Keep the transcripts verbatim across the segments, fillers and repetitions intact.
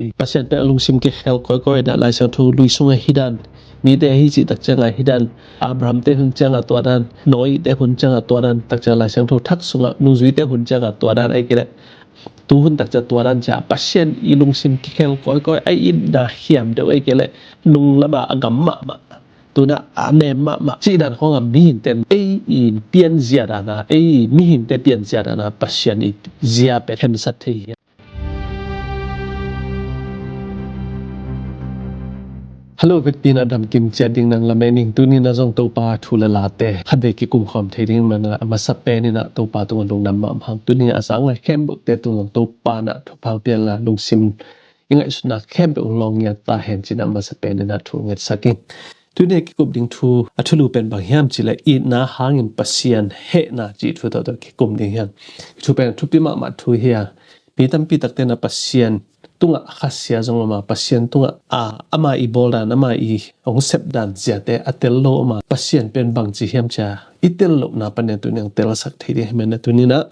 Pasian pen a lungsim kikhel kawikawi in ah Lai Siangtho lui sungah hih dan, mite ahi cih tak ciangah hih dan, Abraham te hun ciangah tua dan, Noah te hun ciangah tua dan, tak ciang Lai Siangtho thak sungah nungzuite hun ciangah tua dan, ahih kei leh tu hun tak ciang tua dan ciang Pasian i lungsim kikhel kawikawi, a itna hiam deuh, ahih kei leh nung lamah a gam mahmah, tu in ah a nem mahmah cih dan khawngah mihingte in ei i pianzia dan a, ei mihingte pianzia dan a Pasian i zia pen khensat thei hi. Hello, vekpi in ah damkim ciat ding nang lamen ing. Tuni in ah zong Topa thu le late khatvei kikum khawm thei ding man a, a masa pen in ah Topa tungah lungdam mahmah hang. Tuni a zang lai khempeuhte tungah Topa in ah thupha pia in la, lungsim i ngaihsutna khempeuh hong lawng ngiat ta hen ci-in ah a masa pen in ah thu ngetsak ing. Tuni a kikup ding thu a thulu pen bang hiam cih leh itna hangin Pasian hehna cih thu tawh tawh kikum ding hi hang. Thu pen thupi mahmah thu hi a, mi tampi takte in ah Pasian tungah a khasia zong om a, Pasian tungah a, ama i bawl dan, ama i hong sep dan ziate a tel lo om a, Pasian pen bangci hiam ci-a i tel lohna panin tuni in ah telsak thei ding hi man a, tuni in ah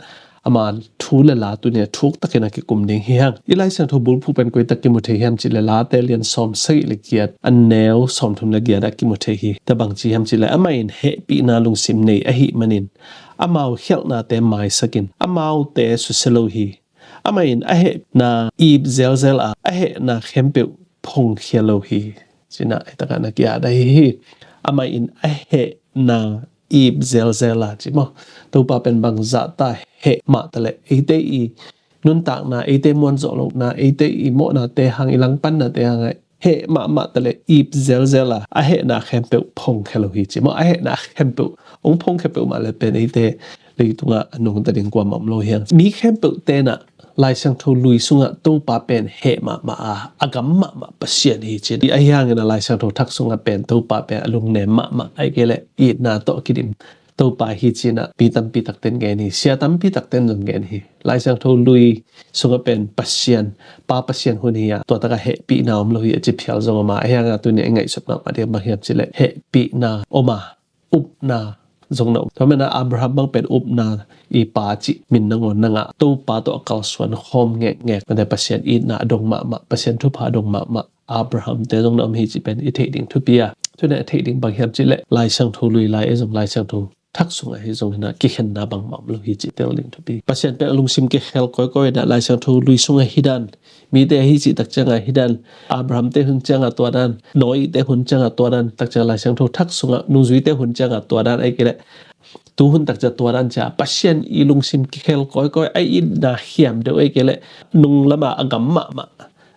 ama thu le la tuni a thuk takin a kikum ding hi hang. I Lai Siangtho bulphuh pen koi tak kimu thei hiam cih leh Late lian sawm sagih le giat, a neu sawmthum le giat ah kimu thei hi. Tua bangci hiam cih leh amah in hehpihna lungsim nei ahih manin amau khialhnate maisak in amaute susia lo hi. Amah in a hehna ip zelzel a, a hehna khempeuh phongkhia lo hi. Ci-in ah hih takah na ki-at ahi hi. Amah in a hehna ip zelzel a ci maw. Topa pen bangzah ta heh mah taleh eite i nuntakna, eite muanzawh lohna, eite i mawhnate hang, i langpannate hang ah heh mahmah taleh ip zelzel a, a hehna khempeuh phongkhia lo hi ci maw. A hehna khempeuh hong phongkhia peuhmah leh pen eite leitungah a nungta ding kuamah om lo hi hang. Mi khempeuhte in ah Lai Siangtho lui sungah Topa pen heh mahmah a, a gam mahmah Pasian hi ci. Ahi hangin ah Lai Siangtho thak sungah pen Topa pen a lungnem mahmah, ahih kei leh itna tawh kidim Topa hi ci-in ah mi tampi takte in gen hi, sia tampi takte in zong gen hi. Lai Siangtho lui sungah pen Pasian, Pa Pasian hun hi a, tua takah hehpihna om lo hi a ci phial zong om a, ahi hangin ah tuni a i ngaihsut mahmah ding bang hiam cih leh hehpihna om a, upna zong na om. Tua manin ah Abraham bang pen upna i pa cih min nangawn na ngah, Topa tawh a kalsuan khawm ngekngek, mate Pasian itna a dong mahmah, Pasian thupha a dong mahmah Abraham te zong na om hi cih pen i theih ding thupi a. Tuni a theih ding bang hiam cih leh Lai Siangtho lui lai, ei zong Lai Siangtho thak sungah hi zong hi in ah kikhenna bangmah om lo hi cih tel ding thupi. Pasian pen a lungsim kikhel kawikawi in ah Lai Siangtho lui sungah hih dan, mite ahi cih tak ciangah hih dan, Abraham te hun ciangah tua dan, Noah te hun ciangah tua dan, tak ciang Lai Siangtho thak sungah nungzuite hun ciangah tua dan, ahih kei leh tu hun tak ciang tua dan ciang Pasian i lungsim kikhel kawikawi, a itna hiam deuh, ahih kei leh nung lamah a gam mahmah,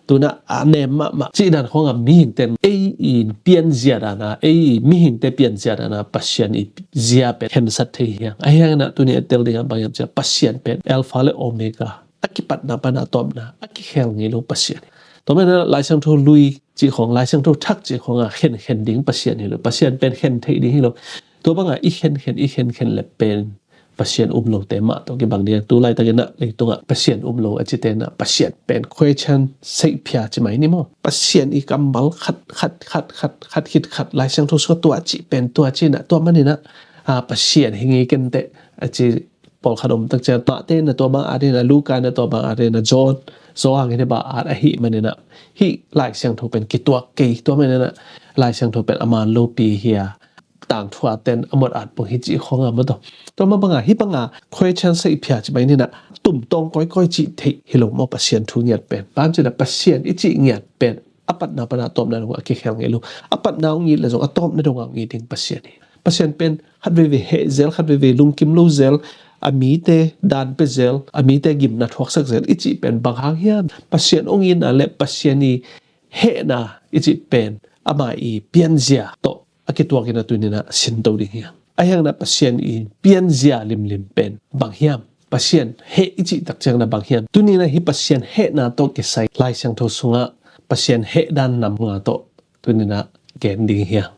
tu in ah a nem mahmah cih dan khawngah mihingte in ei i pianzia dan a, ei mihingte pianzia dan a Pasian i zia pen khensat thei hi hang. Ahi hangin ah tuni a tel ding ah bang hiam cih leh Pasian pen Alpha le Omega, a kipatna pan a tawpna, a kikhel ngei lo Pasian hi. Tua manin ah Lai Siangtho lui cih khawng, Lai Siangtho thak cih khawngah khenkhen ding Pasian hi lo. Pasian pen khen theih ding hi lo. Tua bangah i khenkhen, i khenkhen leh pen Pasian um lote mah tawh kibang ding. Tu laitakin ah leitungah Pasian um lo a cite in ah Pasian pen question seihphia ci mai ni maw. Pasian i kammal khat khat khat khat khat khit khat Lai Siangtho sungah tua cih pen tua ci-in ah, tua manin ah, a, Pasian hi ngei ken teh a ci pawlkhat om. Tak ciang Mate in ah tua bang at in ah, Luka in ah tua bang at in ah, John, Johan in ah bang at ahih manin ah hih Lai Siangtho pen kituak kei, tua manin ah Lai Siangtho pen a man lopi hi a, tangthu aten a muat at pong hi cih khawngah maw taw. Tua mah bangah hih bangah question seihphia ci mai ni in ah, tumtawng kawikawi cih theih hi lo maw Pasian thu ngiat pen. Bang hiam cih leh Pasian i cih ngiat pen a patna pan a tawpna dongah a kikhel ngei lo. A patna hong it leh zong a tawpna dongah hong it ding Pasian hi. Pasian pen khat veivei heh zel, khat veivei lungkim lo zel, a mite dan pia zel, a mite gimna thuaksak zel i cih pen bang hang hiam? Pasian hong itna leh Pasian i hehna i cih pen ama i pianzia tawh a kituakin ah tuni in ah sinto ding hi hang. Ahi hangin ah Pasian i pianzia limlim pen bang hiam? Pasian heh i cih tak ciangin ah bang hiam? Tuni in ah hih Pasian hehna tawh kisai Lai Siangtho sungah Pasian heh dan nam nga tawh tuni in ah gen ding hi hang.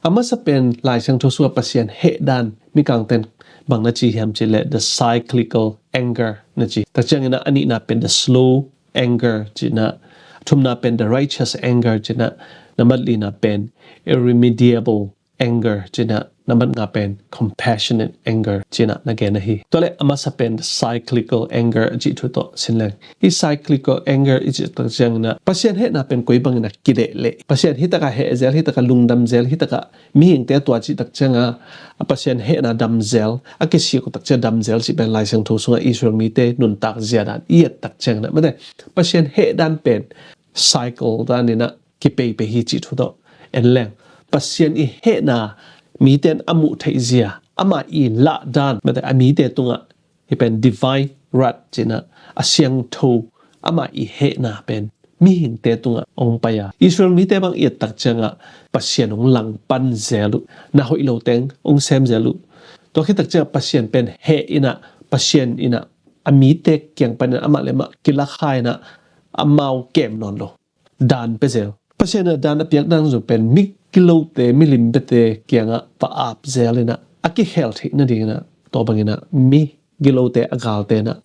A masa pen Lai Siangtho sungah Pasian heh dan Mikangte in bang na ci hiam cih leh the cyclical anger na ci. Tak ciangin ah a nihna pen the slow anger ci-in ah, a thumna pen the righteous anger ci-in ah, a lina pen irremediable anger ci-in ah, nambat nga pen compassionate anger ci-in ah na gen ahi. Tua leh a masa pen the cyclical anger a cih thu tawh sin leng, hih cyclical anger i cih tak ciangin ah Pasian hehna pen koi bangin ah kileh leh, Pasian hih takah heh zel, hih takah lungdam zel, hih takah mihingte tua cih tak ciangah a Pasian hehna dam zel, a kisik uh tak ciang dam zel cih pen Lai Siangtho sungah Israel mite nuntak zia dan i et tak ciangin ah, mate, Pasian heh dan pen cycle danin ah kipeipei hi cih thu tawh en leng, Pasian i hehna mite in a muh theih zia, amah i lah dan, mate, a mite tungah hih pen divine wrath ci-in ah, a siangtho, amah i hehna pen mihingte tungah hong pai a, Israel mite bang i et tak ciangah Pasian hong langpan zel uh, na hoih lo teng hong sem zel uh. Tua khit tak ciangah Pasian pen heh in ah, Pasian in ah a mite kiang panin amah le amah kilakha in ah amau kem nawn lo dan pia zel. Pasian in ah dan a piak dan zong pen migilote, milim biate kiangah va ap zel in ah a kikhel theih nadingin ah, tua bangin ah migilote, a galte in ah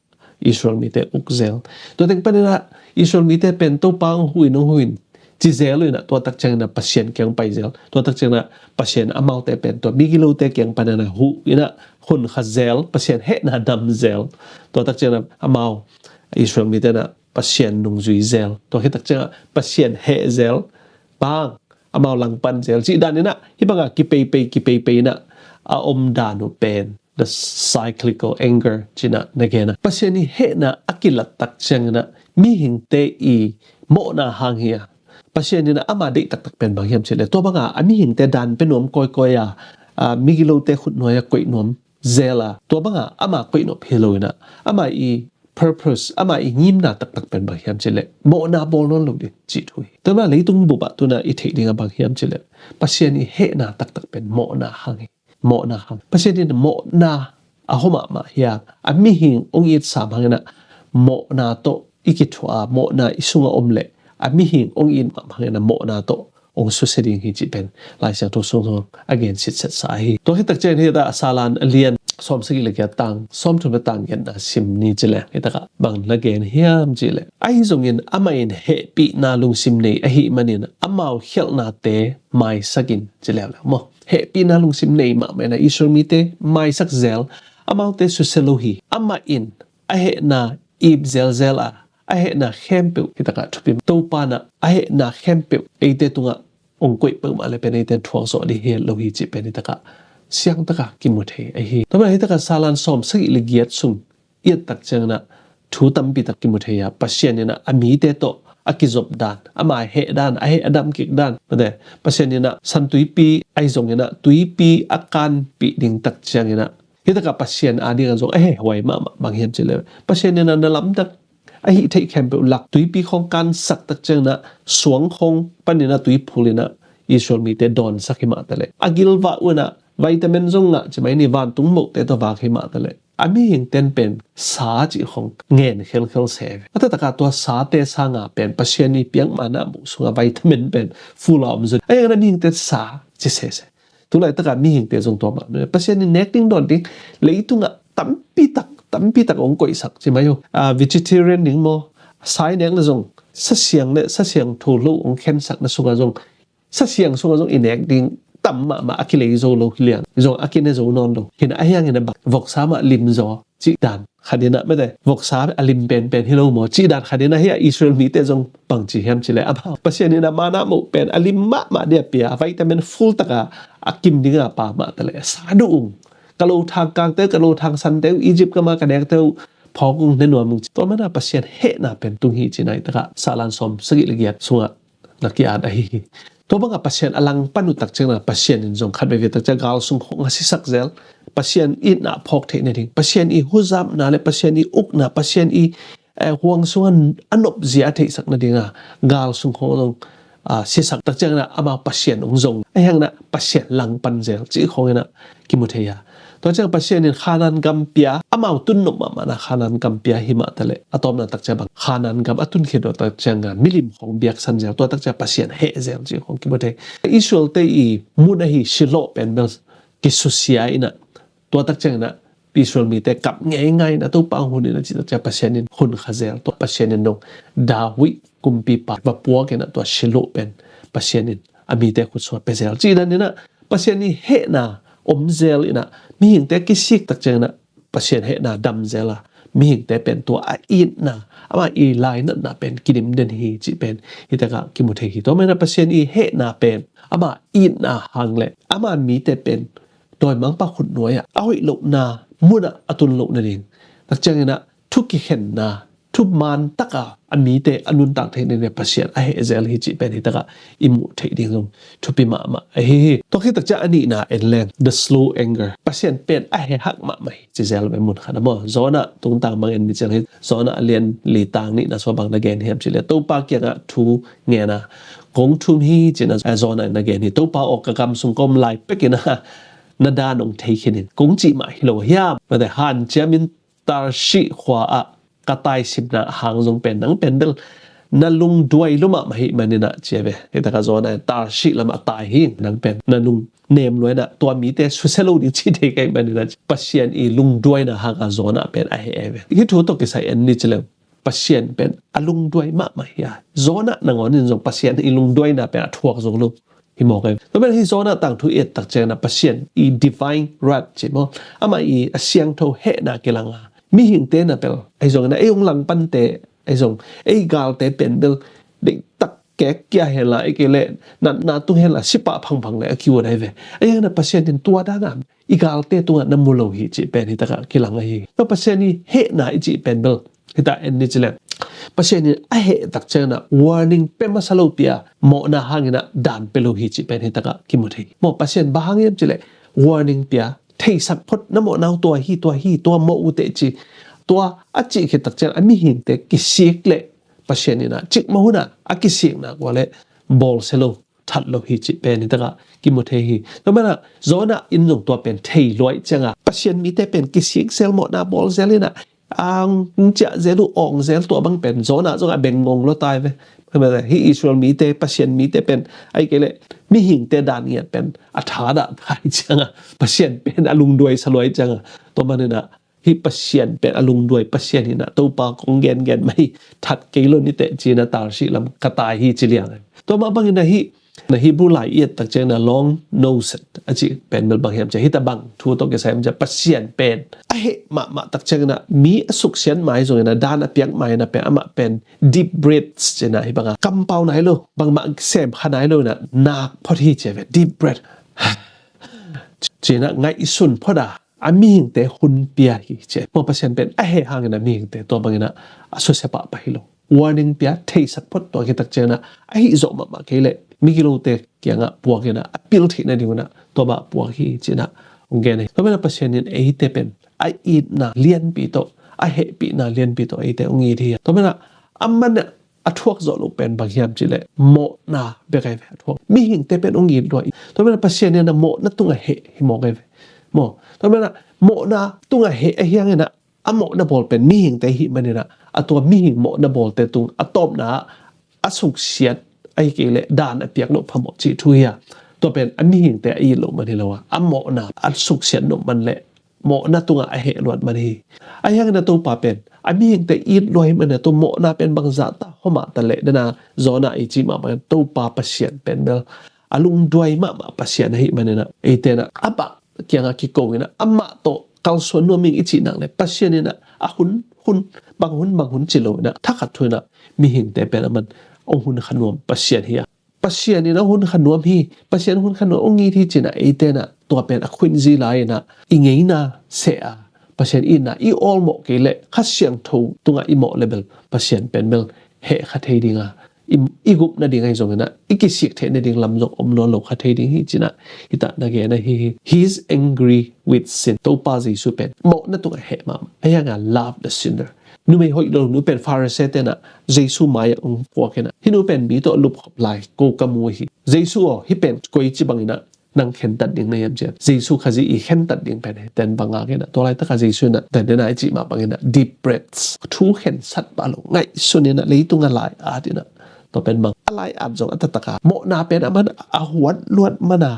Israel mite uk zel. Tua teng panin ah Israel mite pen Topa hong huh in, hong huh in ci zel uh in ah, tua tak ciangin ah Pasian kiang pai zel. Tua tak ciangin ah Pasian amaute pen tua migilote kiang panin ah huh in ah hun kha zel, Pasian hehna dam zel. Tua tak ciangin ah amau Israel mite in ah Pasian nungzui zel. Tua khit tak ciangah Pasian heh zel, bang, amau langpan zel cih danin ah hih bangah kipeipei, kipeipei in ah a om dan uh pen the cyclical anger ci-in ah na gen a, Pasian i hehna a kilat tak ciangin ah mihingte i mawhna hang hi a, Pasian in ah ama deih taktak pen bang hiam cih leh, tua bangah a mihingte dan pia nuam kawikawi a, a migilote khutnuai ah koih nuam zel a, tua bangah ama koih nop hi lo in ah, ama i purpose, ama i ngimna taktak pen bang hiam cih leh mawhna bawl nawn lo ding cih thu hi. Tua mah leitung bup ah tu-in ah i theih ding ah bang hiam cih leh Pasian i hehna taktak pen mawhna hang hi. Mawhna hang. Pasian in mawhna a hua mahmah hi a, a mihing hong it sam hangin ah mawhna tawh i kithuah a, mawhna i sungah om leh a mihing hong it mahmah hangin ah mawhna tawh hong susia ding hi cih pen Lai Siangtho sung zong a gen sitsetsa hi. Tua khit tak ciangin hih a Salan a lian sawmsagih le giat, tang sawmthum le tang giatna sim ni ci leng, hih takah bang na gen hiam cih leh, ahi zongin amah in hehpihna lungsim nei ahih manin amau khialhnate maisak in ci leuleu maw. Hehpihna lungsim nei mahmah in ah Israel mite maisak zel, amaute susia lo hi. Amah in a hehna ip zelzel a, a hehna khempeuh, hih takah thupi, Topa in ah a hehna khempeuh eite tungah hong koih peuhmah leh pen eite in thuak zawh ding hi lo hi cih pen hih takah siang takah kimu thei ahi. Tua mah hih takah Salan sawmsagih le giat sung i et tak ciangin ah thu tampi tak kimu thei a, Pasian in ah a mite tawh a kizop dan, ama heh dan, a heh a dam kik dan, mate, Pasian in ah San Tuipi ahi zongin ah tuipi a kanpih ding tak ciangin ah, hih takah Pasian adingin zong a hehhuai mahmah, bang hiam cih leh Pasian in ah na lamdang ahih theih khempeuh lak, tuipi khawng kansak tak ciangin ah suang khawng panin ah tui phul in ah Israel mite dawnsak hi mah taleh, a gilvah un ah vitamin zong ngah ci mai ni, vantung mote tawh vak hi mah taleh, a mihingte in pen sa cih khawng ngen khelkhel se ve. A taktakah tua sate sangin pen Pasian i piak manna muh sungah vitamin pen full a om zaw. Ahi hangin a mihingte in sa ci sese. Tulaitakah mihingte zong tua mah, Pasian in nek ding dawn ding, leitungah tampi tak, tampi tak hong koihsak ci mai uh. A, vegetarian ding maw, sa i nek leh zong sa siang le sa siangtho lo hong khensak na sungah zong, sa siang sungah zong i nek ding tam mahmah, a kilei zo lo hi liang, zong a kine zo nawn lo. Hi in ah ahi hangin ah bang, voksa mah lim zaw cih dan khat in ah, mate, voksa a lim penpen hi lo maw cih dan khat in ah, hih a Israel mite zong bang ci hiam cih leh, amau Pasian in ah manna muh pen a lim mahmah ding a pia, vitamin full tak a, a kim ding a pia mah taleh, sa duh ung. Ka lothang kangte uh, ka lothang sante uh, Egypt gam a ka nekte uh phawk ung, ne nuam ung. Tua manin ah Pasian hehna pen tung hi ci-in ah hih takah Salan sawmsagih le giat sungah na ki-at ahi hi. Tua bangah Pasian a langpan uh tak ciangin ah, Pasian in zong khat veivei tak ciang gal sung khawng a sisak zel, Pasian itna phawk theih nading, Pasian i huzapna le Pasian i ukna, Pasian i, eh, huang sungah a nopzia a theihsak nading a, gal sung khawng zong, ah, sisak tak ciangin ah amau Pasian hong zong, ahi hangin ah Pasian langpan zel cih khawngin ah kimu thei a. Tua ciang Pasian in Khanaan gam pia, amau tun nop mahmahna Khanaan gam pia hi mah taleh, a tawpna tak ciang bang, Khanaan gam a tun khit uh tak ciang a milim khawng biaksan zel, tua tak ciang Pasian heh zel cih khawng kimu thei. Israel-te i mun ahi Shiloh pen bel kisusia in ah, tua tak ciangin ah Israel mite kap ngeingai in ah, Topa hong hun in ah cih tak ciang Pasian in hun kha zel, tua Pasian in dong David kumpipa va puak in ah tua Shiloh pen Pasian in a mite khut sungah pia zel cih dan in ah, Pasian i hehna om zel inah, mihingte kisik tak cianginah Pasian hehna dam zel a, mihingte pen tua a itna, ama i lainatna pen kidim den hi cih pen hitakah kimu thei hi. Tua manah Pasian i hehna pen ama itna hang le ama mite pen dawimangpa khutnuai ah a hoih lohna munah a tun loh nading, tak cianginah thu kikhenna, thuman taka a mite a nuntak theih nading Pasian a heh zel hi cih pen hitakah i muh theih ding zong thupi mahmah ahi hi. Tua khit tak ciang a nihna en leng, the slow anger. Pasian pen a hehak mahmah hi ci zel ve mun khat a maw. Jonah tungtang bang en ni ciang hi, Jonah a lian li tang nihna sua bang na gen hiam cih le, Topa kiangah thu ngen a, kong thum hi cina Jonah in na gen hi. Topa aw, ka gam sung ka om lai pekinah na dan ong thei khin in, kong cih mah hi lo hiam? Mate hanciamin Tarshish khua ah ka taisimna hang zong pen nang pen bel na lungduai lua mahmah hi maninah cia ve. Hitakah Jonah in Tarshish lamah a tai hi, nang pen na lung nem luainah tua mite susia lo ding ci thei ka hi maninah Pasian i lungduaina hanga Jonah pen a heh ve. Hih thu tawh kisai en ni ci leng, Pasian pen a lungduai mahmah hi a, Jonah nangawn in zong Pasian i lungduaina pen a thuak zo lo hi mawk e. Tua pen hi Jonah tangthu i et tak cianginah Pasian i divine wrath ci maw, ama i a siangtho hehna kilanga mihingte na bel ahi zongin ei hong langpante ahi zong, ei galte pen bel deihtak kek kia henla, ei kei le natna tung henla sipah phangphang le a kiuat ahi ve. Ahi hangin Pasian in tua dana i galte tungah na mu lo hi cih pen hitakah kilang ahi. Tua Pasian i hehna i cih pen bel hitak en ni ci leng, Pasian in a heh tak cianginah warning pia masa lo pia, mawhna hanginah dan pia lo hi cih pen hitakah kimu thei. Maw, Pasian bang hang hiam ci leh warning pia, theisak phot, na mawhna uh tua hi, tua hi, tua mawh uh teh ci. Tua a cih khit tak ciang a mihingte kisik le Pasian inah cikmah hunah a kisikna kua le bawlsia lo, that lo hi cih pen hitakah kimu thei hi. Tua manah Jonah in zong tua pen thei luai cianga Pasian mite pen kisik zel, mawhna bawl zel inah ang ciah zel uh, awng zel, tua bang pen Jonah zong a beng ngong lua tai ve. Hi Israel mite, Pasian mite pen ahi kei le mihingte dan ngiat pen a thadah tai cianga Pasian pen a lungduai sa luai cianga, tua maninah hih Pasian pen a lungduai Pasian hinah, Topa kong gengen mah hi, that kei lo niteh cinah Tarshish lam ka tai hi ci liang. Tua mah banginah hih na Hebrew lai i et tak cianginah long nosed a cih pen bel bang hiam cia, hita bang thu tawh kisai hiam cia, Pasian pen a heh mahmah tak cianginah mi a suksiat mai zonginah dan a piak mai inah pen amah pen deep breaths cinah hi banga kampau nai lo, bangmah sem kha nai lo inah nak phot hi cia ve, deep breath cinah ngaihsun phot a a mihingte hun pia hi ci. Maw, Pasian pen a heh hangin a mihingte tua bangin a susia pahpah hi lo. Warning pia, theisak phot, tua khit tak ciangin a hih zawh mahmah kei leh migilote kiangah puakin a pil theih nadingun tua bah puak hi ci-in hong gen hi. Tua manin Pasian in eite pen a itna lianpi tawh, a hehpihna lianpi tawh eite hong it hi. Tua manin a man a thuak zawh loh pen bang hiam cih leh mawhna bek ahi ve a thuak. Mihingte pen hong it lua hi. Tua manin Pasian in a mawhna tungah heh hi mawk ahi ve. Maw, tua manin a mawhna tungah heh ahi hangin a mawhna bawl pen mihingte ahih manin a, a tua mihing mawhna bawlte tung a tawpna ah a suksiat ahi kei leh dan a piak loh phamawh cih thu hi a. Tua pen a mihingte a it loh man hi lo a, a mawhna a suksiat nop man leh mawhna tungah a heh luat man hi. Ahi hangin a Topa pen a mihingte it lua hi manin a tua mawhna pen bangzah ta hua mah ta leh, dena Jonah i cih mah bangin Topa Pasian pen bel a lungduai mahmah Pasian ahih manin a, eite in a amah kiangah kiko in a, amah tawh kalsuan nuam ing i cih nak leh Pasian in a hun, hun, bang hun, bang hun ci lo in a, thakhat thu in a mihingte pen a man hong hun kha nuam Pasian hi a. Pasian in a hun kha nuam hi, Pasian hun kha nuam hong it hi ci-in a eite in a tua pen a khuinzi lai in a i ngeina seh a, Pasian itna i awlmawh kei leh Kha Siangtho tungah i mawh leh bel Pasian pen bel heh kha thei ding a, i, i gup nading ahi zongin a, i kisik theih nading lam zong om nawn lo kha thei ding hi ci-in a, hih tak na gen ahi hi. He's angry with sin. Topa Jesu pen mawhna tungah heh mahmah. Ahi hangin a love the sinner. Numei hoih lo nu pen Pharisee-te in a Jesu mai-ah hong puak in a, hih nu pen mi tawh lupkhop lai ko ka mu hi. Jesu aw, hih pen koici bangin a nang khentat ding na hiam ci-in a, Jesu Khazih i khentat ding pen hi ten bang ngak in a, tua laitak a Jesu in a, ten dena i cih mah bangin a deep breaths, thu khensat pah lo, ngaihsun in a, leitung a lai-at in a, tua pen bang a lai-at zong a taktak a, mawhna pen a man a huat luat man a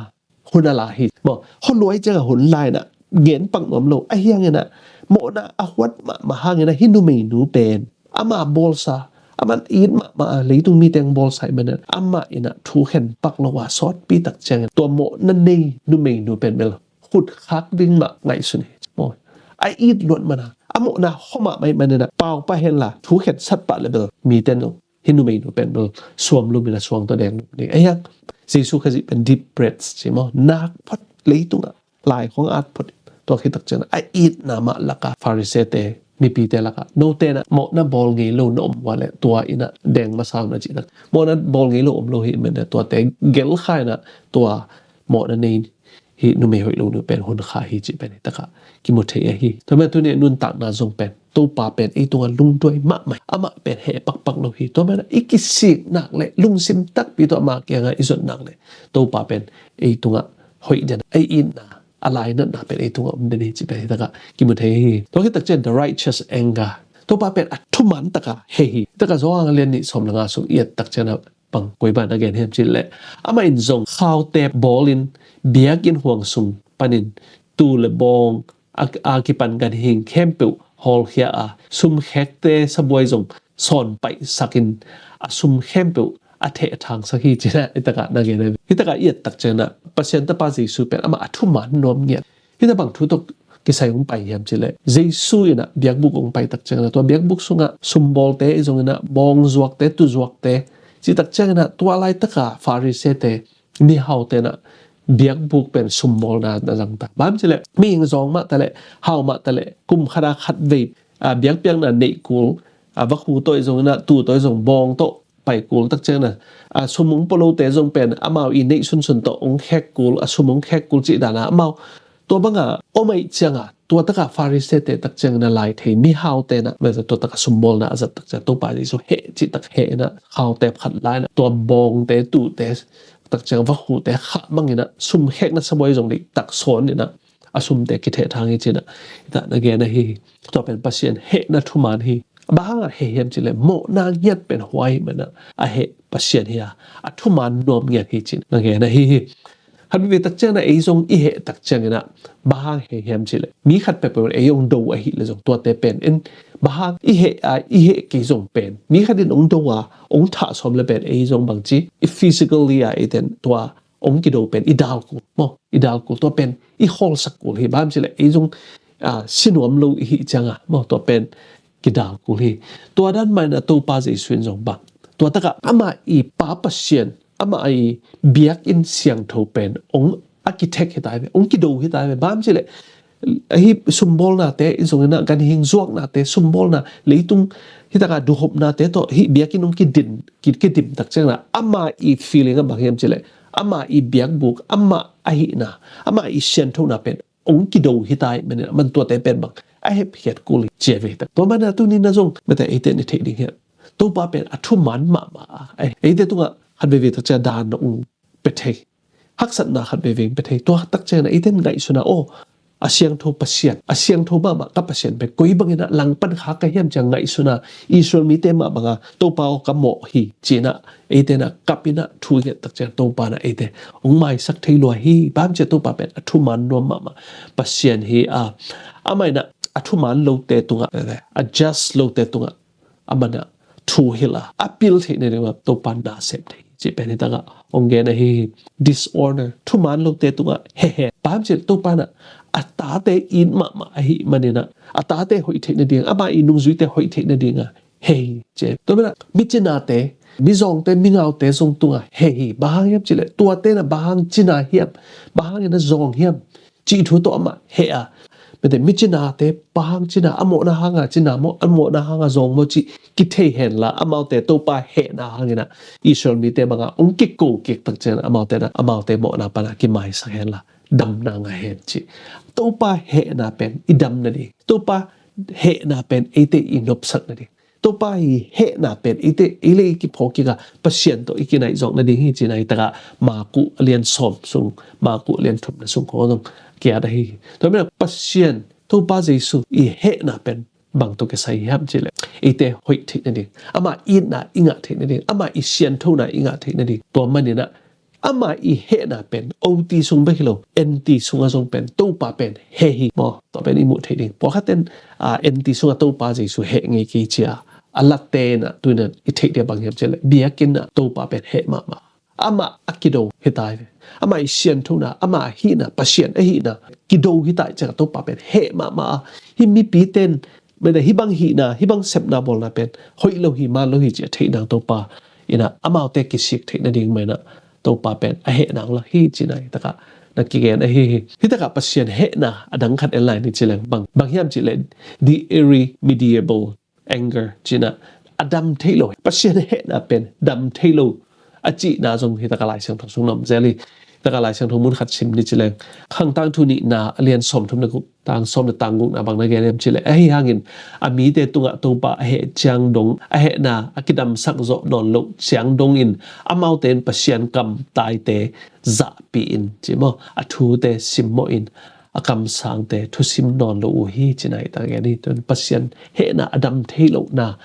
hun a la hi. Maw, hua luai ciang a hun la in a, gen pak nuam lo. Ahi hangin a mawhna a huat mahmah hangin a hih numeinu pen ama bawlsa, a man it mahmah a, leitung mite hong bawlsa ahih manin a, amah in a thu khen pak lo a, sawtpi tak ciangin tua mawhna nei numeinu pen bel putkhak ding mah ngaihsun hi. Maw, a it luat mana, a mawhna hawmah mai manina pau pah henla thu khensat pah le bel mite no hih numeinu pen bel suamlum ina suang tawh deng lum ding. Ahiang Jesu Khazih pen deep breaths ci maw, nak phot, leitungah lai khong at phot. Tua khit takciang a itna mah laka Pharisee-te, mipite laka, note na mawhna bawl ngei lo na om ua le tua ina deng masa na cih tak, mawhna bawl ngei lo om lo hi mene, tuate gelkha ina tua mawhna nei hi numei hoih lo nu pen hun kha hi cih pen hi taka kimu thei ahi. Tua mah tuni nuntakna zong pen Topa pen ei tunga lungduai mahmah, amah pen heh pakpak lo hi. Tua mah i kisik nak le lungsim takpi tua ama kianga i zot nak le Topa pen ei tunga hoih den, ei itna, a lainatna pen ei tunga om den hi cih pen hi taka kimu thei hi. Tua khit takciang the righteous anger, Topa pen a thuman taka heh hi. Taka Johan a lian nih sawm le nga sung i et takciang a bang koi ban a gen hiam cih leh, amah in zong khaute bawlin biakinn huang sung panin tuu le bawng a, a kipan ganhing khempeuh hawlkhia a, sumkhekte sabuai zong sawn paihsakin a sum khempeuh a theh a thangsak hi cina hi taka na gen ahi. Hi taka i et takciang a Pasian Tapa Jesu pen amah a thuman nuam ngiat. Hi ta bang thu tawh kisai hong pai hiam cih leh, Jesu ina biakbuk hong pai takciang a tua biakbuk sunga sumbawlte i zong ina bawngzuakte, tuzuakte cih takciang ina tua laitaka Pharisee-te, mihaute na biakbuk pen sumbawlna na zang ta. Bang cih leh mihing zawng mah ta leh, hau mah ta leh, kum khat a khat vei, a, biakpiakna neih kul, a, vakhu tawh i zong ina, tuu tawh i zong, bawng tawh pai kul takciang ina, a, sum hong pua lote zong pen amau i neih sunsun tawh hong khek kul, a, sum hong khek kul cih dana amau tua banga om ahih cianga tua taka Pharisee-te takciang ina lai thei, mihaute na, mete tua taka sumbawlna a zat takciang Topa Jesu heh cih tak heh ina, khaute phat lai ina tua bawngte, tuute takciang vakhute khah mang ina, sumkhekna sabuai zong deih tak sawn ina, a sumte kitheh thang hi cina hi ta na gen ahi hi. Tua pen Pasian hehna thuman hi. Bang hanga heh hiam cih leh mawhna ngiat pen huai mana a heh Pasian hi a, a thuman nuam ngiat hi cina na gen ahi hi. Khat veve takciang ina ei zong i heh takciang ina bang hang heh hiam cih leh, mi khat peuhpeuh ei hong do ahih leh zong tuate pen in bang hang i heh a, i heh kei zong pen mi khat in hong do a, hong thah sawm leh pen ei zong bangci i physically a, ei ten tua hong kido pen i dal kul maw, i dal kul, tua pen i khawlsak kul hi. Bang cih leh ei zong, a, si nuam lo i hih cianga maw, tua pen kidal kul hi. Tua dan mah ina Topa Jesu in zong bang, tua taka ama i Pa Pasian, ama i biakinn siangtho pen hong a kithek hi ta hi ve, hong kido hi ta hi ve. Bang cih leh hih sumbawlnate i zong ina, ganhing zuaknate, sumbawlna, leitung hi taka duhopnate tawh hih biakinn hong kidin, ki, kidim takciang ina ama i feeling a bang hiam cih leh, ama i biakbuk, ama ahihna, ama i sianthona pen hong kido hi ta hi manin, aman tuate pen bang a hepkhiat kul hi ci a ve hi tak. Tua mana tuni na zong mete eite in i theih ding hi a, Topa pen a thuman mahmah a, eite tunga khat veve takciang dan na hong pia thei, haksatna khat veve hong pia thei. Tua takciang ina eite in ngaihsun a, aw, a siangtho Pasian, a siangtho mahmah ka Pasian pen koi bangin a langpan kha ka hiam ci a ngaihsun a, Israel mite mah banga Topa aw ka mawh hi cina eite na kap ina thu nget takciang Topa na eite hong maisak thei lua hi. Bang cih leh Topa pen a thuman nuam mahmah Pasian hi a, ama ina a thuman lote tungah, a just lote tungah ama na thu hilh a, a pil theih nading a Topa na sem thei cih pen hi taka hong gen ahi hi. Dishonor, thuman lote tungah hehe. Bang cih leh Topa na a tate it mahmah ahih manin a, a tate hoih theih nading, ama i nungzuite hoih theih nading a heh hi ci. Tua mana micinate, mizawngte, mingaute zong tunga heh hi. Bang hang hiam cih leh tuate na bang hang cina hiam, bang hang ina zawng hiam cih thu tawh amah heh a, mete micinate bang hang cina, a mawhna hanga cina maw, a mawhna hanga zawng maw cih kithei henla, amaute Topa hehna hangin a Israel mite banga hong kiko kik takciang ina amaute na, amaute mawhna pana kimaisak henla damna ngah hen ci. Topa hehna pen i dam nading, Topa hehna pen eite i nopsak nading, Topa i hehna pen eite, ei le ei kiphawk kik a Pasian tawh i kinaih zawk nading hi cina hi taka Maku a lian sawm sung, Maku a lian thumna sung khong zong kiat ahi hi. Tua mana Pasian Topa Jesu i hehna pen bang tawh kisai hiam cih leh, eite hoih theih nading, ama itna i ngah theih nading, ama i sianthona i ngah theih nading. Tua manin a ama i hehna pen O T sung bek hi lo, N T sungah zong pen Topa pen heh hi maw. Tua pen i muh theih ding. Pawlkhat ten, a, N T sungah Topa Jesu heh ngei kei ci a, a latte na tuni in i theih dia bang hiam cih leh, biakinn ah Topa pen heh mahmah. Amah a kido hi ta hi ve. Amah i sianthona, amah a hihna, Pasian ahihna kido hi ta i ciang a Topa pen heh mahmah a, hih mipi ten mete hih bang hihna, hih bang sepna bawlna pen hoih lo hi, man lo hi ci a theih nang Topa in a amaute kisik theih nading mah in a Topa pen a heh nang lo hi cihna hi takah na kigen ahi hi. Hi takah Pasian hehna a dang khat en lai ni ci leng bang, bang hiam cih leh the irremediable anger cihna a dam thei lo. Pasian hehna pen dam thei lo a cihna zong hi takah Lai Siangtho sung na om zel hi. Hi takah Lai Siangtho mun khat sim ni ci leng Khang Tangthu nihna a lian sawmthum le guk, tang sawm le tang gukna bang na gen hiam cih leh, ahi hangin a mite tungah Topa a heh ciang dong, a hehna a kidamsak zawh nawn loh ciang dongin amaute in Pasian kamtaite zahpih in ci maw, a thute simmawh in a kamsangte thusim nawn lo uh hi cihna hi takah gen hi. Tun Pasian hehna a dam thei lohna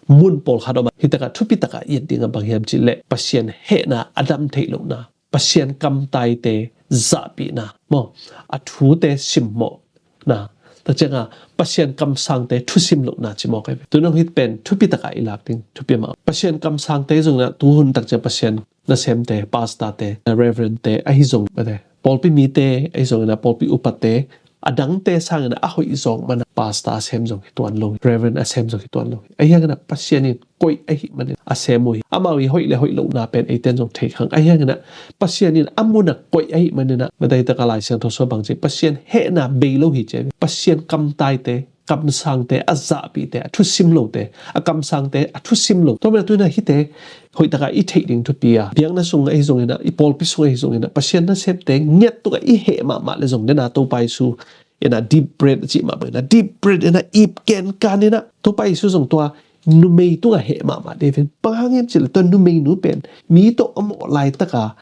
mun pawlkhat om a, hi takah thupi takah i et ding a bang hiam cih leh Pasian hehna a dam thei lohna, Pasian kamtaite zahpihna maw, a thute simmawhna, tak ciangah Pasian kamsangte thusim lohna ci mawk ahi ve. Tun hong hih pen thupi takah i lak ding thupi mah. Pasian kamsangte zong in a tuhun tak ciang Pasian nasemte, pastorte, reverendte ahi zong mete, pawlpi mite ahi zong in a pawlpi upate, a dangte sangin a hoih zawk mana pastor a sem zong hi tuan lo hi, reverend a sem zong hi tuan lo hi. Ahi hangin a Pasian in koih ahih manin a sem uh hi. Amau i hoih le hoih lohna pen eiten zong thei khang. Ahi hangin a Pasian in a mun a koih ahih manin a, mete hi takah Lai Siangtho sung bang ci, Pasian hehna bei lo hi ci a, Pasian kamtaite, kamsangte a zahpihte, a thusim lote, a kamsangte a thusim lo. Tua mena tu in a hihte hoih takah i theih ding thupi a, biakna sung ahi zong in a, i pawlpi sung ahi zong in a, Pasian nasemte ngiat tungah i heh mahmah le zong, den a Topa Jesu in a deep breath a cih mah bang in a, deep breath in a ip kenkan in a, Topa Jesu zong tua numei tungah heh mahmah ding hi. Bang hang hiam cih leh tua numeinu pen mi tawh a mawh laitak a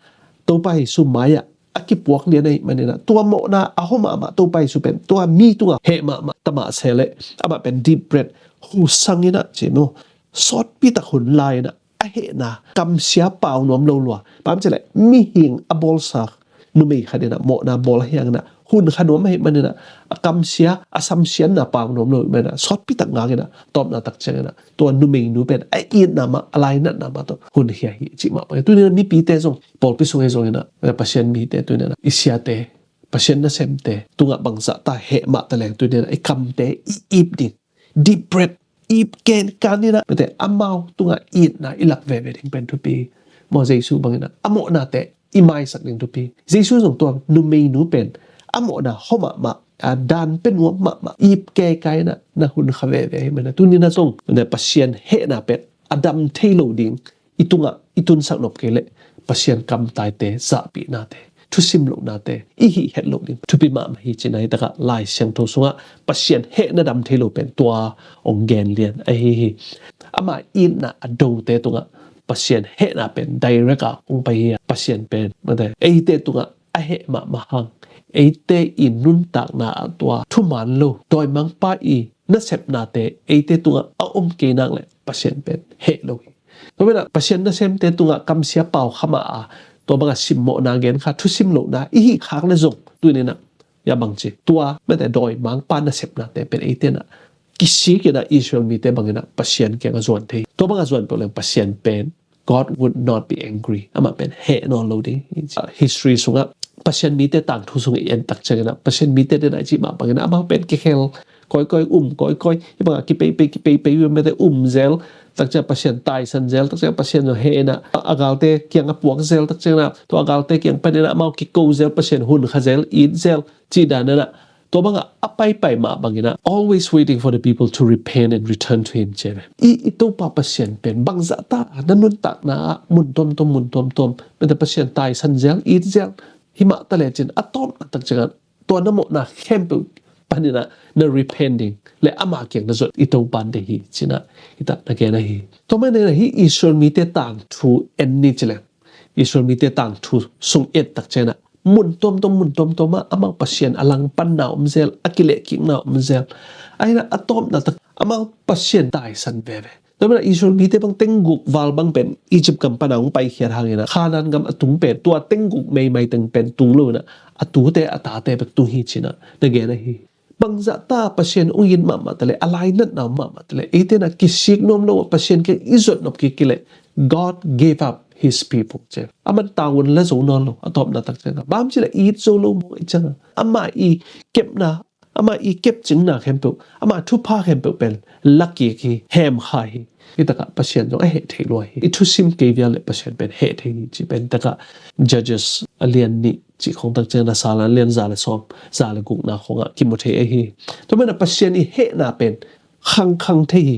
Topa Jesu mai-ah a kipuak lian ahih manin a, tua mawhna a hawh mahmah Topa Jesu pen tua mi tungah heh mahmah ta mah se leh, amah pen deep breath, hu sang in a ci maw, sawtpi tak hun la in a, a hehna kamsia pau nuam lo lua. Bang hiam cih leh mihing a bawlsa numei khat in a mawhna bawl ahih hangin a, hun kha nuam ahih manin a, a kamsia, a samsiatna pau nuam lo ahih manin a, sawtpi tak ngak in a, tawpna tak ciangin a, tua numeinu pen a itna mah, a lainatna mah tawh hun khia hi cih mah bang. Tuni in a mipite zong, pawlpi sung ahi zong in a, Pasian mite tuni in a, i siate, Pasian nasemte tungah bangzah ta heh mah ta leng, tuni in a i kamte i ip ding, deep breath, ip kenkan in a, mete, amau tungah itna i lak veve ding pen thupi. Maw, Jesu bang in a, a mawhnate i maisak ding thupi. Jesu zong tua numeinu pen a mawhna hawh mahmah, a dan pia nuam mahmah, ip kenkan in a, na hun kha veve ahih manin a, tuni in a zong, mete, Pasian hehna pen a dam thei lo ding i tungah i tunsak nop kei leh Pasian kamtaite zahpihnate, thusim lohnate i hih het loh ding thupi mahmah hi cihna hi takah Lai Siangtho sungah Pasian hehna dam thei lo pen tua hong gen lian ahi hi. Ama itna a dote tungah Pasian hehna pen direct ah hong pai hi a, Pasian pen, mete, eite tungah a heh mahmah hang, eite i nuntakna ah tua thuman lo, dawimangpa i nasepnate eite tungah a om kei nak leh Pasian pen heh lo hi. Tua mena Pasian nasemte tungah kamsia pau kha mah a, tua bangah simmawhna gen kha, thusim lohna i hih khak le zong, tuni in a, ya bang ci, tua, mete, dawimangpa nasepnate pen eite in a, kisik in a, Israel mite bang in a Pasian kiangah zuan thei. Tua bangah zuan peuh leng Pasian pen, God would not be angry. Amah pen heh nawn lo ding. History sungah Pasian mite tangthu sung i en tak ciangin a, Pasian mite den a i cih mah bangin a, amau pen kikhel kawikawi, um kawikawi, hih bangah kipeipei, kipeipei, mete, um zel, tak ciang Pasian taisan zel, tak ciang Pasian zong heh in a, a galte kiangah puak zel, tak ciangin a, tua a galte kiang panin a amau kiko zel, Pasian hun kha zel, it zel, cih dan in a, tua bangah a paipai mah bangin a, always waiting for the people to repent and return to him, ci ve. I, i Topa Pasian pen bangzah ta na nuntakna ah mun tuamtuam, mun tuamtuam, mete, Pasian taisan zel, it zel, himah ta lecin a tawpna tak ciangah tua na mawhna khempeuh panin a na repent ding leh ama kiang na zuan i Topa deih hi cihna hi takah na gen ahi. Tua manin a hih Israel mite tangthu en ni ci leng, Israel mite tangthu sung et tak ciangin a, mun tuamtuam, mun tuamtuam ah amau Pasian a langpanna om zel, a kilehkikna om zel. Ahi in a, a tawpna tak amau Pasian taisan veve. Tua mena Israel mite bang tengguk val bang pen Egypt gam pana hong paikhiat hangin a, Canaan gam a tung pen, tua tengguk meimai teng pen tung lo in a, a tute a tate bek tung hi cihna na gen ahi. Bangzah ta Pasian hong it mahmah ta leh, a lainatna om mahmah ta leh, eite in a kisik nuam lo a Pasian kiang i zuan nop kik kei leh, God gave up his people, ci. Aman tangun la zo nawn lo, a tawpna tak ciangah. Bang hang hiam cih leh it zo lo mawk ahih ciangah, amah i kepna, amah i kepcingna khempeuh, amah thupha khempeuh pen la kik hi, hemkha hi. Hi takah Pasian zong a heh thei lua hi. I thusim kei vial leh Pasian pen heh thei hi, cih pen takah Judges a lian nih cih khong tak ciangah, Sal a lian za le sawm, za le gukna khongah kimu thei ahi hi. Tua manin ah Pasian i hehna pen khangkhang thei hi,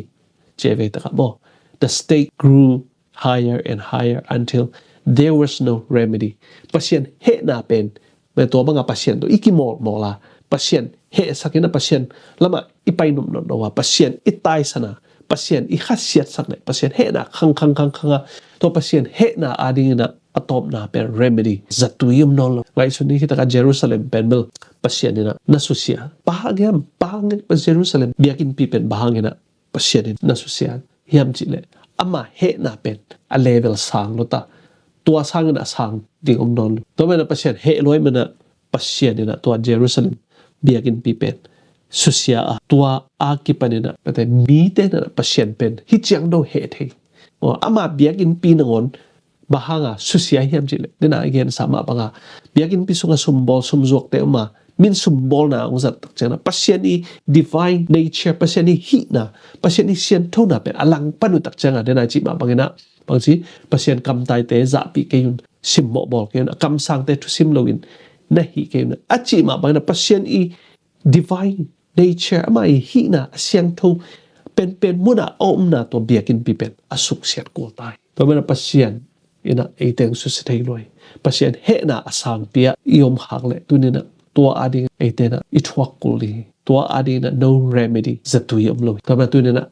ci ve takah maw. The stake grew higher and higher until there was no remedy. Pasian hehna pen, mah tua bangah Pasian tawh i kimawlmawl a, Pasian hehsak in ah Pasian lamah i pai nopnop lo a, Pasian i taisan a, Pasian i khasiatsak leh Pasian hehna khangkhang khangkhang a, tua Pasian hehna adingin ah a tawpna pen remedy, zatui om nawn lo. Ngaihsun ni, hi takah Jerusalem pen bel Pasian in ah na susia. Bang hang hiam, bang hang hiam Jerusalem biakinnpi pen bang hangin ah Pasian in na susia hiam cih leh, ama hehna pen a level sang lo ta, tua sangin a sang ding om nawn lo. Tua manin ah Pasian heh lua ahih manin ah Pasian in ah tua Jerusalem biakinnpi pen susia a, tua a kipanin ah, mite in ah Pasian pen hih ciang dong heh thei. Ama biakinnpi nangawn bang hanga susia hiam cih leh, dena i gensa mah banga, biakinnpi sunga sumbawl sumzuakte om a, min sumbawlna hong zat tak ciangin ah Pasian i divine nature, Pasian i hihna, Pasian i sianthona pen a langpan uh tak ciangin ah, dena i cih mah bangin ah, bangci, Pasian kamtaite zahpih kei un, simmawh bawl kei un, a kamsangte thusim loin na hih kei un, a cih mah bangin ah Pasian i divine nature, ama i hihna a siangtho penpen munah a omna tua biakinnpi pen a suksiat kul ta hi. Tua manin ah Pasian in ah eite hong susia thei lua hi. Pasian hehna a sangpi ah i om khak leh tuni in ah tua adingin eite in ah i thuak kul ding hi. Tua adingin ah no remedy, zatui om lo hi. Tua manin ah tuni in ah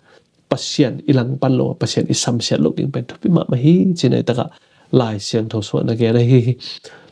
Pasian i langpan loh a, Pasian i samsiat loh ding pen thupi mahmah hi, ci-in ah hi takah Lai Siangtho sungah na gen ahi hi.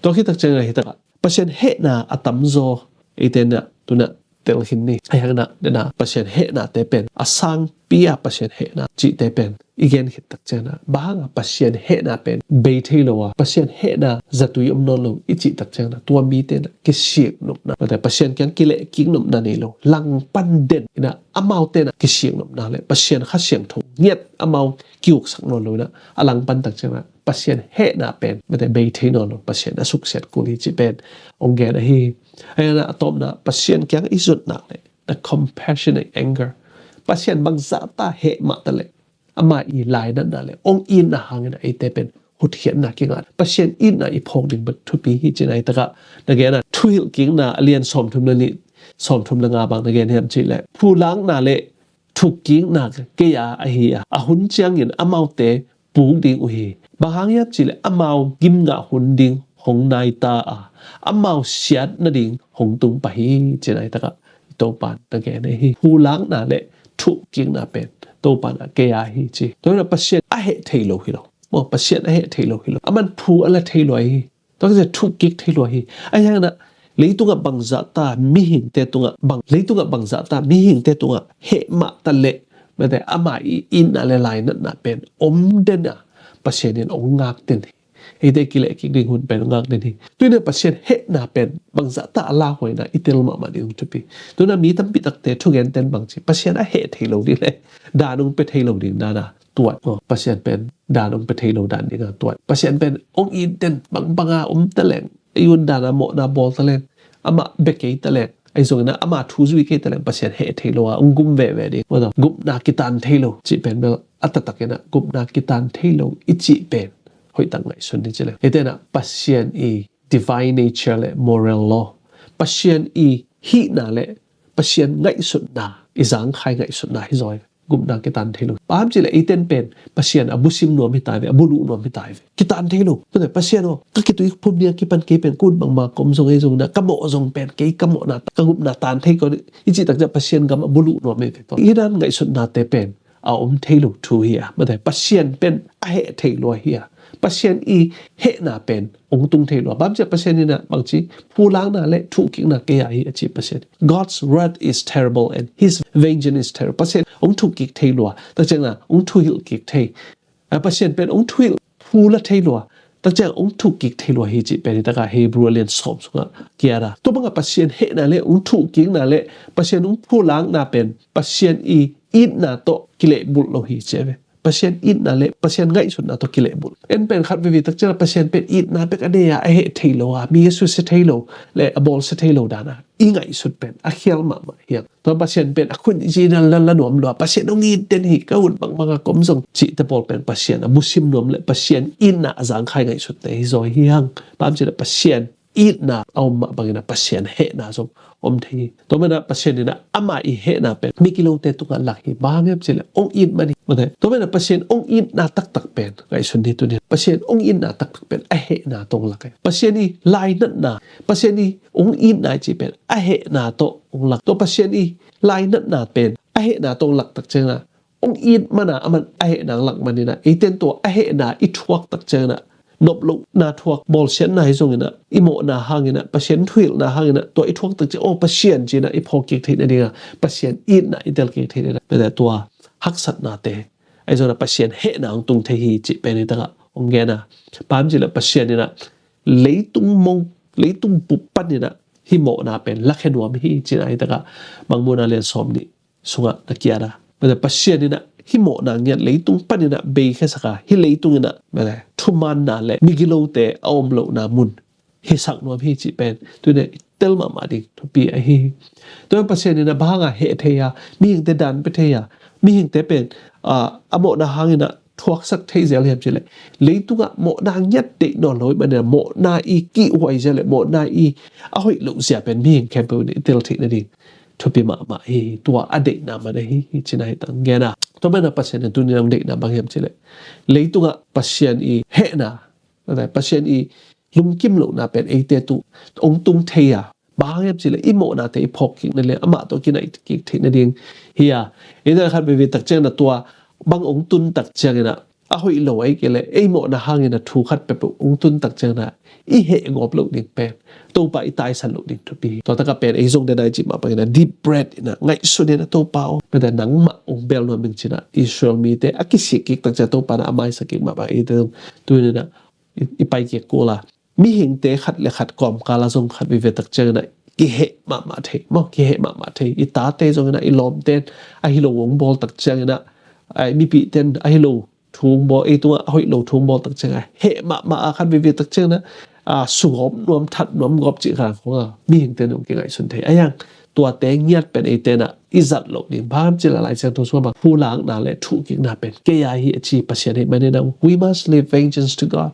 Tua khit tak ciangin ah hi takah Pasian hehna a tamzaw eite in ah tuni in ah telkhin ni. Ahih hangin ah dena Pasian hehnate pen a sangpi a Pasian hehna cihte pen i gen khit tak ciangin ah, bang hanga Pasian hehna pen bei thei lo a, Pasian hehna zatui om nawn lo i cih tak ciangin ah, tua mite in ah kisik nopna, mate, Pasian kiang kilehkik nopna nei lo, langpan den in ah amaute in ah kisik nopna leh Pasian Kha Siangtho ngiat amau ki-uksak nawn lo in ah, a langpan tak ciangin ah Pasian hehna pen, mate, bei thei nawn lo, Pasian a suksiat kul hi cih pen hong gen ahi hi. Ahih hangin ah a tawpna, Pasian kiang i zut nak leh the compassionate anger, Pasian bangzahta heh mah taleh ama i lainatna leh hong itna hangin ah eite pen hotkhiatna kingah, Pasian itna i phawk ding pen thupi hi, ci-in ah hi takah na gen a, Thuhilhkikna a lian sawmthum le nih, sawmthum le nga bang na gen hiam cih leh, phulakna leh thukkikna kei-a ahi a, a hun ciangin amaute puk ding uh hi. Bang hang hiam cih leh amau gimna hun ding hong nai ta a, amau siat nading hong tung pah hi, ci-in ah hi takah Topa'n na gen ahi hi. Phulakna leh thukkikna pen Topa'n a kei-a hi, ci. Tua hi in ah Pasian a heh thei lo hi lo. Maw, Pasian a heh thei lo hi lo. Aman phu a la thei lua hi. Tua khit ciang thukkik thei lua hi. Ahih hangin ah leitungah bangzahta mihingte tungah bang, leitungah bangzahta mihingte tungah heh mah taleh, mate, ama i itna leh lainatna pen om den a, Pasian in hong ngak den hi. Eite kilehkik ding hun pen hong ngak den hi. Tuni in ah Pasian hehna pen bangzahta a lauhuaina i tel mahmah ding hong thupi. Tuni in ah mi tampi takte thugenten bangci, Pasian a heh thei lo ding leh dan hong pia thei lo ding dan a tuat. Aw, Pasian pen dan hong pia thei lo dan ding a tuat. Pasian pen hong it den, bangbanga om taleng, ei un dan a mawhna bawl taleng, amah bia kei taleng, ahi zongin ah ama thu zui kei taleng, Pasian heh thei lo a hong gum veve ding. Maw, gupna kitan thei lo cih pen bel a taktakin ah gupna kitan thei lo i cih pen hoihtak ngaihsun ni ci leng. Eite in ah Pasian i divine nature leh moral law, Pasian i hihna leh Pasian ngaihsutna, i zangkhai ngaihsutna hi zaw hi. Gupna kitan thei lo. Bang hang hiam cih leh eite'n pen Pasian a busim nuam hi ta ve, a buluh nuam hi ta ve. Kitan thei lo. Tua teh Pasian aw, ka khitui phum ding a kipan kei pen ka ut bangmah ka om zong, ei zong na, ka mawh zong pen kei ka mawhna, ka gupna tan thei ko i cih tak ciang Pasian gam a buluh nuam hi ve. Tua hi dan ngaihsutnate pen a om thei lo thu hi a, mate, Pasian pen a heh thei lua hi a, Pasian i hehna pen hong tung thei lua. Bang hang hiam cih leh Pasian in ah bangci, phulakna leh thuhkikna kei-a hi a ci Pasian. God's wrath is terrible and his vengeance is terrible. Pasian hong thuhkik thei lua, tak ciang ah hong thuhilh kik thei. A, Pasian pen hong thuhilh, phu la thei lua, tak ciang hong thuhkik thei lua hi cih pen hi tak a Hebrew a lian sawm sungah kiat a. Tua bang a Pasian hehna leh hong thuhkikna leh Pasian hong phulakna pen Pasian i itna tawh kilehbulh lo hi ci a ve. Pasian itna le Pasian ngaihsutna tawh kilehbulh. En pen khat veve tak ciangin Pasian pen itna bek a nei a, a heh thei lo a, mi a susia thei lo le a bawlsia thei lo dan a i ngaihsut pen a khial mahmah hi hang. Tua Pasian pen a khut zin a la la nuam lua, Pasian hong it den hi, ka ut bangbang a ka om zong cihte pawl pen Pasian a musim nuam le Pasian itna a zangkhai ngaihsutte hi zaw hi hang. Bang hiam cih leh Pasian itna a om mah bangin a Pasian hehna zong om thei hi. Tua manin a Pasian in a ama i hehna pen migilote tungah lak hi. Bang hiam cih leh hong it man hi. Tua manin a Pasian hong itna taktak pen ngaihsun ni tuni. Pasian hong itna taktak pen a hehna tawh hong lak hi. Pasian i lainatna, Pasian i hong itna i cih pen a hehna tawh hong lak. Tua Pasian i lainatna pen a hehna tawh hong lak tak ciangin a hong it man a, aman a hehna hong lak manin a, eite in tua a hehna i thuak tak ciangin a, nop lohna thuak, bawlsiatna hi zongin a, i mawhna hangin a, Pasian thuhilhna hangin a, tua i thuak tak ciang, aw Pasian ci-in a i phawk kik theih nading a, Pasian itna i tel kik theih nading a, tua haksatnate ahi zongin a Pasian hehna hong tung thei hi cih pen hi tak a hong gen a. Bang hiam cih leh Pasian in a leitung mong, leitung bup panin a hih mawhna pen lakhia nuam hi ci-in a hi tak a Mangmuhna lian sawm nih sungah na kiat a. Mate Pasian in a hih mawhna ngiat leitung panin a beikhiasak a, hih leitung in a mate thumaanna le migilote a om lohna mun hisak nuam hi cih pen tuni-in i tel mahmah ding thupi ahi hi. Tua Pasian in a bang hang a heh thei a, mihingte dan pia thei a, mihingte pen, ah, a mawhna hangin a thuaksak thei zel hiam cih leh, leitungah mawhna ngiat deih nawn lo ahih manin a mawhna i kihhuai zia le mawhna i a hoih loh zia pen mihing khempeuh in i tel theih nading thupi mahmah hi. Tua a deihna man ahi hi ci-in a hi tak a hong gen a. Tua manin a Pasian in tuni-in a hong deihna bang hiam cih leh, leitungah Pasian i hehna, Pasian i lungkim lohna pen eite tungah hong tung thei a. Bang hang hiam cih leh i mawhnate i phawk kik nading, amah tawh kinaih kik theih nading hi a. Eite khat veve tak ciangin a tua bang hong tun tak ciangin a, a hoih lo ahih kei leh ei mawhna hangin a thu khat peuhpeuh hong tun tak ciangin a, i heh gawp loh ding pen Topa i taisan loh ding thupi hi. Tua tak a pen ei zong den a i cih mah bangin a deep breath in a ngaihsun in a, Topa aw, mate nangmah hong bel nuam ing ci-in a Israel mite a kisik kik tak ciang Topa in a maisak kik mah bang eite zong tuni-in a i, i pai kik kul a. Mihingte khat le khat kawmkal ah zong khat veve tak ciangin a kiheh mahmah thei maw, kiheh mahmah thei. I tate zongin a, i lawmte in a hi lo hong bawl tak ciangin a, ai, mipihte in a hi lo thu hong bawl, ei tungah a hoih lo thu hong bawl tak ciangin a heh mahmah a, khat veve tak ciangin a, a, sugawp nuam, that nuam gawp cih khang khong a mihingte in hong kingaihsun thei. Ahi hang tuate ngiat pen eite in a i zat loh ding. Bang hang hiam cih leh Lai Siangtho sungah bang, pulakna le thuhkikna pen kei a hi a ci Pasian ahih manin a, we must leave vengeance to God.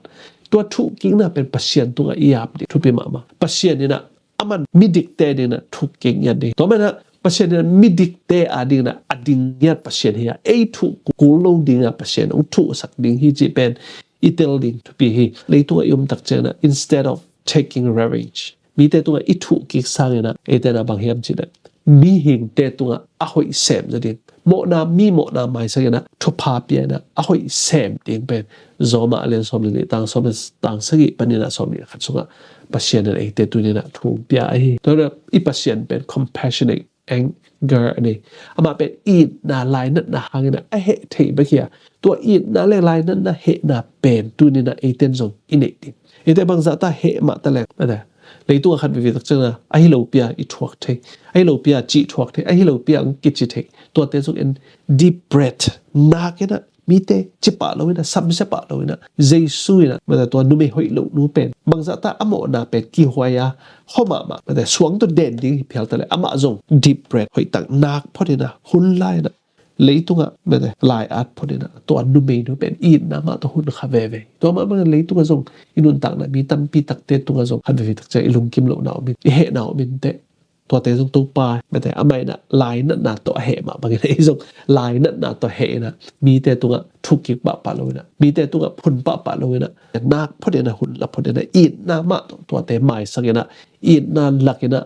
Tua thuhkikna pen Pasian tungah i ap ding thupi mahmah. Pasian in a, aman midikte adingin a thuhkik ngiat ding. Tua manin a Pasian in a midikte adingin a, a ding ngiat Pasian hi a, ei thuh kul lo ding a Pasian hong thuhsak ding hi cih pen i tel ding thupi hi. Leitungah i om tak ciangin a, instead of taking revenge, mite tungah i thuhkik sangin a, eite in a bang hiam cih leh, mihingte tungah a hoih sem zaw ding, mawhna, mi mawhna maisak in a, thupha pia in a, a hoih sem ding pen Roma a lian sawm le nih, tang sawm le, tang sagih panin a sawm le khat sungah Pasian in eite tuni-in a thu hong pia ahi. Tua in a i Pasian pen compassionate anger a nei. Amah pen itna, lainatna hangin a, a heh thei bek hi a. Tua itna le lainatna, hehna pen tuni-in a eite in zong i neih ding. Eite bangzah ta heh mah ta leng, mate, leitungah khat veve tak ciangin a, a hi lopi a i thuak thei, a hi lopi a cih thuak thei, a hi lopi a hong kici thei. Tuate zong en, deep breath, nak in a, mite ci pah lo in a, samsia pah lo in a, Jesu in a, mate, tua numei hoih lo nu pen bangzah ta a mawhna pen kihhuai a, hua mahmah, mate, suang tawh den ding hi phial ta leh, amah zong deep breath, hoih tak nak phot in a, hun la in a, leitungah, mate, lai-at phot in a, tua numeinu pen itna mah tawh hun kha veve. Tua mah bangin leitungah zong i nuntakna mi tampi takte tungah zong khat veve tak ciang i lungkim lohna om in, i hehna om inteh. Tuate zong Topa, mate, amah in a lainatna tawh a heh mah bangin ei zong lainatna tawh heh in a, mite tungah thuhkik pahpah lo in a, mite tungah phun pahpah lo in a, nak phot in a, hun la phot in a, itna mah tawh tuate maisak in a, itna lak in a,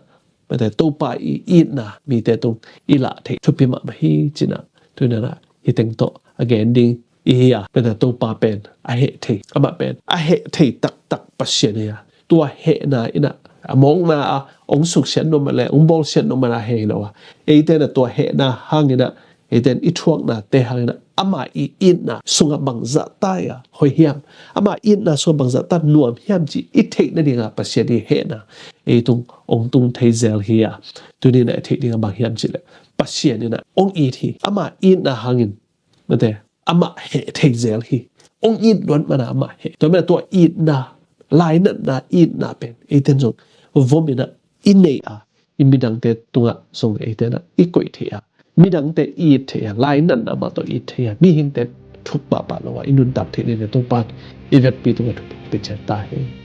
mate, Topa i itna mite tung i lah theih thupi mahmah hi ci-in a, tuni-in a hih teng tawh a gen ding i hi a, mate, Topa pen a heh thei, amah pen a heh thei taktak Pasian hi a. Tua hehna in a, a mawkna a hong suksiat nuam mah le hong bawlsiat nuam mah a heh hi lo a, eite in a tua hehna hangin a, eite in i thuaknate hangin a, ama i itna sungah bangzah ta a hoih hiam, ama itna sungah bangzah ta nuam hiam cih i theih nading a Pasian i hehna ei tung hong tung thei zel hi a. Tuni-in a i theih ding a bang hiam cih leh, Pasian in a hong it hi. Ama itna hangin, mate, amah heh thei zel hi. Hong it luat mana amah heh. Tua mana tua itna, lainatna, itna pen eiten zong vom inah i nei a, i midangte tungah zong eiten ah i koih thei a, midangte i it thei a, lainatna mah tawh i it thei a, mihingte thuk pahpah lo a i nuntak theih dingin Topa in i vekpi tungah thupha pia ciat ta hi.